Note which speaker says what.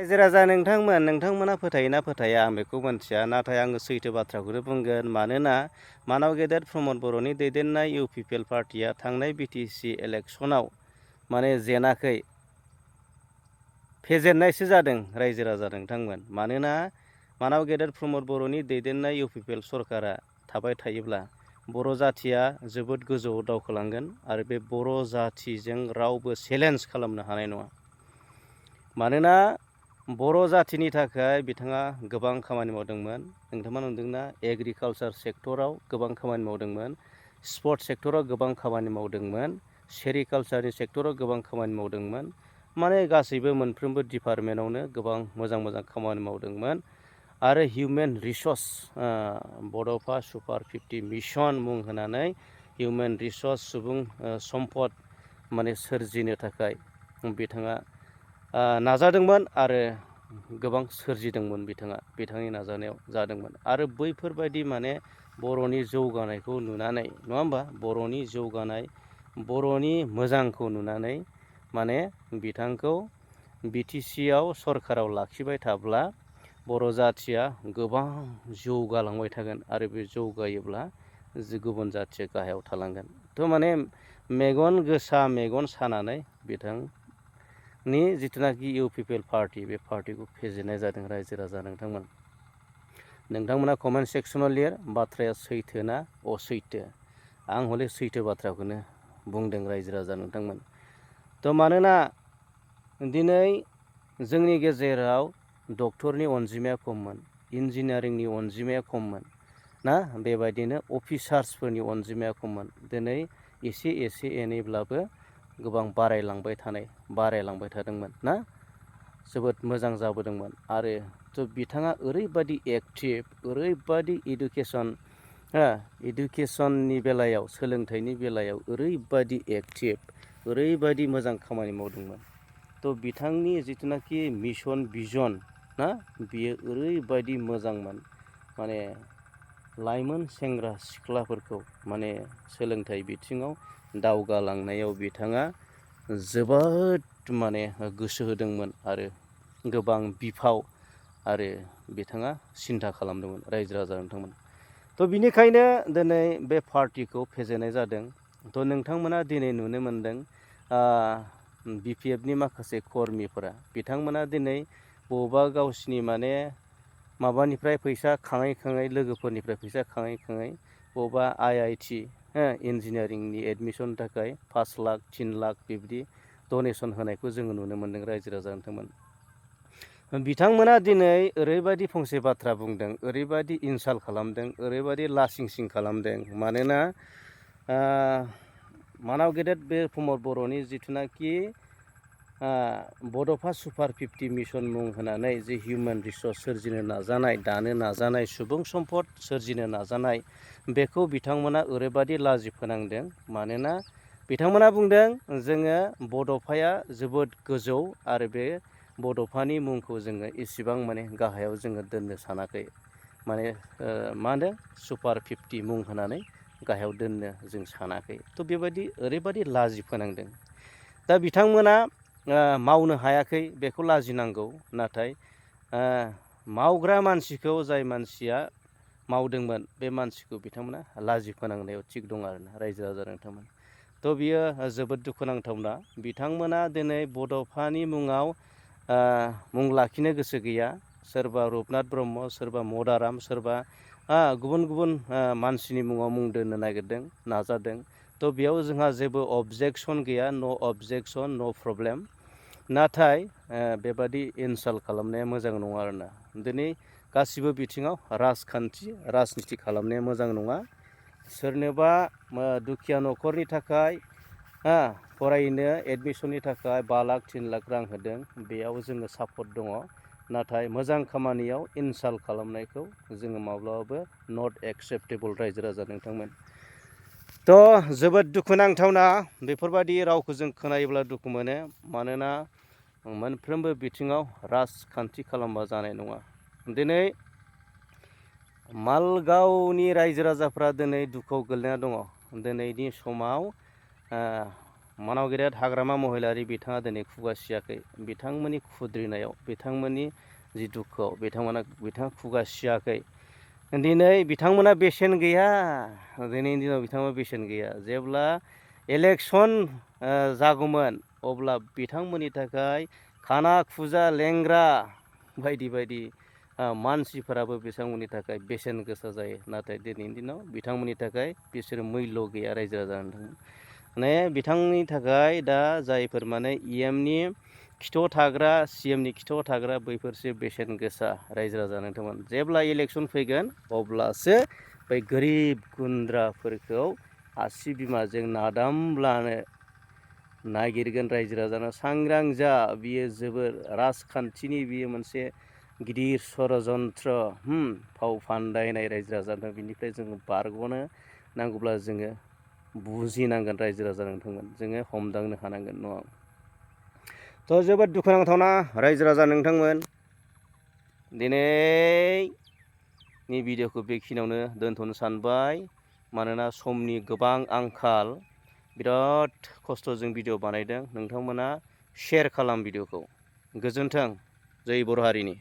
Speaker 1: रायजो राजा नोंथांमोना फोथायोना फोथाया आं बेखौ मोनथिया, नाथाय आङो सैथो बाथ्राखौनो बुंगोन। मानोना मानाव गेदेर प्रमद बर'नि दैदेननाय इउपिपिएल पार्टिया थांनाय बिटिसि इलेक्सनाव माने जेनाखै, फेजेननायसो जादों रायजो राजा नोंथांमोन। मानोना मानाव गेदेर प्रमद बर'नि दैदेननाय इउपिपिएल सरकारा थाबाय थायोब्ला बर' जाथिया जोबोद गोजौआव दावखोलांगोन आरो बे बर' जाथिजों रावबो चेलेन्ज खालामनो हानाय नङा। मानोना बर' जाथिनि थाखाय बिथाङा गोबां खामानि मावदोंमोन। नोंथाङा नुदोंना एग्रिकालसार सेक्टराव गोबां खामानि मावदोंमोन, स्पर्ट्स सेक्टराव गोबां खामानि मावदोंमोन, सेरिकालसारनि सेक्टराव गोबां खामानि मावदोंमोन। माने गासैबो मोनफ्रोमबो डिपार्टमेन्टआवनो गोबां मोजां मोजां खामानि मावदोंमोन। आरो हिउमेन रिसर्स बड'फा सुपार 50 मिशन मुं होनानै हिउमेन रिसर्स सुबुं सम्पद माने सोरजिनो थाखाय बिथाङा नाजादोंमोन आरो गोबां सोरजिदोंमोन। बिथांनि नाजानायाव जादोंमोन। आरो बैफोरबायदि माने बर'नि जौगानायखौ नुनानै, नङा होमबा, बर'नि जौगानाय, बर'नि मोजांखौ नुनानै माने बिथांखौ बिटिसिआव सरकाराव लाखिबाय थाब्ला बर' जाथिया गोबां जौगालांबाय थागोन आरो बे जौगायोब्ला गुबुन जाथिया गाहायाव थालांगोन। थ' माने मेगन गोसा मेगन सानानै बिथांनि जिथुनाखि इउपिपिएल पार्टि, बे पार्टिखौ फेजेननाय जादों रायजो राजा नोंथांमोना कमेन्ट सेक्सनाव लिर बाथ्राया सैथोना असैथो। आं हले सैथो बाथ्राखौनो बुंदों रायजो राजा नोंथांमोन। थ' मानोना दिनै जोंनि गेजेराव डक्टरनि अनजिमाया खममोन, इन्जिनियारिंनि अनजिमाया खममोन ना, बेबायदिनो अफिसार्सफोरनि अनजिमाया खममोन। दिनै एसे एनैब्लाबो गोबां बारायलांबाय थादोंमोन ना, जोबोद मोजां जाबोदोंमोन। आरो थ' बिथाङा ओरैबायदि एक्टिभ, ओरैबायदि इडुकेसननि बेलायाव, सोलोंथाइनि बेलायाव ओरैबायदि एक्टिभ, ओरैबायदि मोजां खामानि मावदोंमोन। थ' बिथांनि जिथुनाखि मिशन भिजन ना, बियो ओरैबायदि मोजांमोन। माने लाइमोन सेंग्रा सिख्लाफोरखौ माने सोलोंथाइ बिथिङाव दावगालांनायाव बिथाङा जोबोद माने गोसो होदोंमोन आरो गोबां बिफाव आरो बिथाङा सिन्था खालामदोंमोन रायजो राजा नोंथांमोन। थ' बिनिखायनो दिनै बे पार्टिखौ फेजेननाय जादों। थ' नोंथांमोना दिनै नुनो मोनदों बिपिएफनि माखासे कर्मिफोरा, बिथांमोना दिनै बबेबा गावसिनि माने माबानिफ्राय फैसा खाङै लोगोफोरनिफ्राय फैसा खाङै बबेबा IIT इन्जिनियारिंनि एडमिसननि थाखाय 5 लाख 3 लाख बेबायदि डनेसन होनायखौ जोङो नुनो मोनदों रायजो राजा नोंथांमोन। बिथांमोना दिनै ओरैबायदि फंसे बाथ्रा बुंदों, ओरैबायदि इनसाल्ट खालामदों, ओरैबायदि लासिं खालामदों। मानोना मानाव गेदेर बे प्रमद बर'नि जिथुनाखि बड'फा सुपार 50 मिशन मुं होनानै जे हिउमेन रिसर्स सोरजिनो नाजानाय, दानो नाजानाय, सुबुं सम्पद सोरजिनो नाजानाय, बेखौ बिथांमोना ओरैबायदि लाजि फोनांदों। मानोना बिथांमोना बुंदों जोङो बड'फाया जोबोद गोजौ आरो बे बड'फानि मुंखौ जोङो इसिबां माने गाहायाव जोङो दोननो सानाखै। माने मा होनदों, सुपार 50 मुं होनानै गाहायाव दोननो जों सानाखै। थ' बेबायदि ओरैबायदि लाजि फोनांदों। दा बिथांमोना मावनो हायाखै, बेखौ लाजिनांगौ। नाथाय मावग्रा मानसिखौ, जाय मानसिया मावदोंमोन, बे मानसिखौ बिथांमोना लाजि फोनांनायाव थिग दं आरोना रायजो राजा नोंथांमोन। थ' बियो जोबोद दुखुनांथावना। बिथांमोना दिनै बड'फानि मुङाव मुं लाखिनो गोसो गैया। सोरबा रुपनाथ ब्रह्म, सोरबा मदाराम, सोरबा गुबुन मानसिनि मुङाव मुं दोननो नाजादों। थ' बेयाव जोंहा जेबो अबजेक्सन गैया, न' अबजेक्सन, न' प्रब्लेम। नाथाय बेबादि इनसाल्ट खालामनाया मोजां नङा आरोना। दिनै गासिबो बिथिङाव राजनिथि खालामनाया मोजां नङा। सोरनोबा दुखिया न'खरनि थाखाय फरायनो एडमिसननि थाखाय 5 लाख 3 लाख रां होदों, बेयाव जोङो सापर्ट दङ। नाथाय मोजां खामानियाव इनसाल्ट खालामनायखौ जोङो माब्लाबाबो नट एक्सेप्टेबल रायजो राजा नोंथांमोन। थ' जोबोद दुखुनांथावना, बेफोरबायदि रावखौ जों खोनायोब्ला दुखु मोनो। मानोना मोनफ्रोमबो बिथिङाव राजखान्थि खालामबा जानाय नङा। दिनै मालगावनि रायजो राजाफ्रा दिनै दुखुआव गोलैना दङ। दिनैनि समाव मानाव गेदेर हाग्रामा महिलारि बिथाङा दिनै खुगा सियाखै। बिथांमोननि खुद्रिनायाव, बिथांमोननि जि दुखुआव बिथाङा खुगा सियाखै। दिनै बिथांमोना बेसेन गैया। दिनैनि दिनाव बिथांमोना बेसेन गैया। जेब्ला इलेक्सन जागौमोन अब्ला बिथांमोननि थाखाय खाना खुजा लेंग्रा बायदि बायदि मानसिफोराबो बिथांमोननि थाखाय बेसेन गोसा जायो। नाथाय दिनैनि दिनाव बिथांमोननि थाखाय बिसोरो मैल्य गैया रायजो राजा नोंथांमोन। माने बिथांनि थाखाय दा जायफोर माने EMनि खिथाव थाग्रा, CMनि खिथाव थाग्रा बैफोरसो बेसेन गोसा रायजो राजा नोंथांमोन। जेब्ला इलेक्सन फैगोन अब्लासो बै गोरिब गुन्द्राफोरखौ आसि बिमाजों नादामब्लानो नागिरगोन रायजो राजानो। सांग्रां जा, बियो जोबोर राजखान्थिनि बियो मोनसे गिदिर षड़यन्त्र, फाव फान्दायनाय रायजो राजानो। बिनिफ्राय जोङो बारग'नो नांगौब्ला जोङो बुजिनांगोन रायजो राजा नोंथांमोन। जोङो हमदांनो हानांगोन नङा। थ' जोबोद दुखुनांथावना रायजो राजा नोंथांमोन। दिनैनि भिडिअखौ बेखिनियावनो दोनथ'नो सानबाय। मानोना समनि गोबां आंखाल, बिराद खस्थ'जों भिडिअ बानायदों। नोंथांमोना शेयार खालाम भिडिअखौ। गोजोन्थों। जै बर' हारिनि।